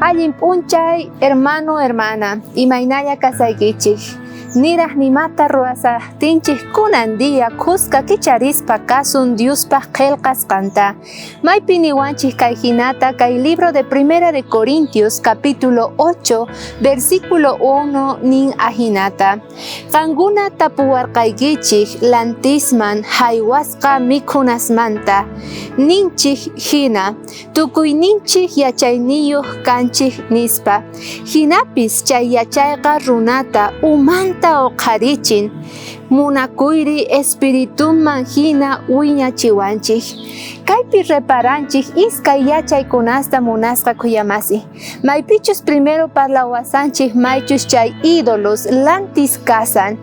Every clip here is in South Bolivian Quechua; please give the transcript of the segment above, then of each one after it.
Allin p'unchay, hermano, hermana, imaynalla kasaykichik. Niraj nimata ruwasajtinchik kunan día khuska kicharispa kasun Diospaj qhelqasqanta. Maypi niwanchik kay jinata kay libro de Primera de Corintios capítulo 8 versículo 1 nin ajinata. Qankuna tapuwarqaykichik lantisman jaywasqa mikhunasmanta. Ninchik jina, tukuyninchik yachayniyoj kanchik nispa. Jinapis chay yachayqa runata umanta oqharichin, munakuyri espirituman jina wiñachiwanchik. Kaypi reparanchik iskay yachaykunasta munasqa khuyamasi. Maypichus primero parlawasanchik maychus chay ídolos lantis kasan.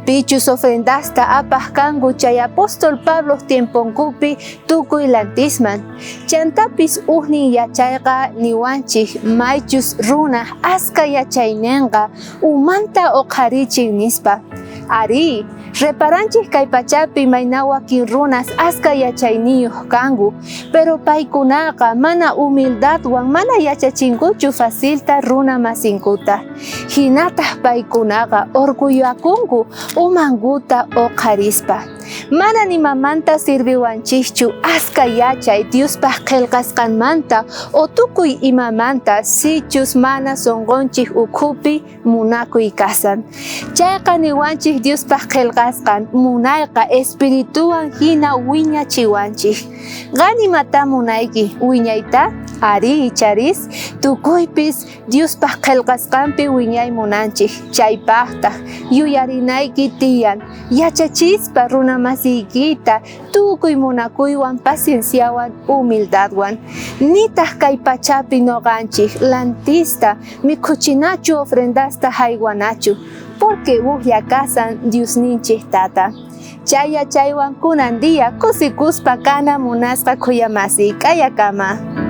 Pichus ofrendasta apaj kanku chay apóstol Pablo tiemponkupi tukuy lantisman. Chantapis ujnin yachayqa niwanchik maychus runaj aska yachaynenqa umanta oqharichin nispa. Arí, reparanchik kay pachapi mayna wakin runas aska yachayniyuq kanku, pero paykunaqa mana humildadwan mana yachachinkuchu facilta runa masinkuta. Jinataj paykunaqa orgulloakunku umankuta oqharispa. Mana nimamanta sirviwanchikchu aska yachay Diospaj qhelqasqanmanta o tukuy imamanta sichus mana sonqonchik ukhupi munakuy kasan. Chayqa niwanchik Diospaj qhelqasqan munayqa espirituwan hina wiñachiwanchik. Qan imata munayki wiñayta? Arí, icharis, tukuypis Diospaj qhelqasqanpi wiñay munanchik, chaypajtaj yuyarinayki tiyan, yachachispa runa masiykita tukuy munakuywan, pacienciawan, humildadwan. Nitaj kay pachapi noqanchik lantista mikhuchinachu ofrendasta jaywanachu, porque ujlla kasan Diosninchik Tata. Chay yachaywan kunan día kusikuspa kana munasqa khuyamasi k'ayakama.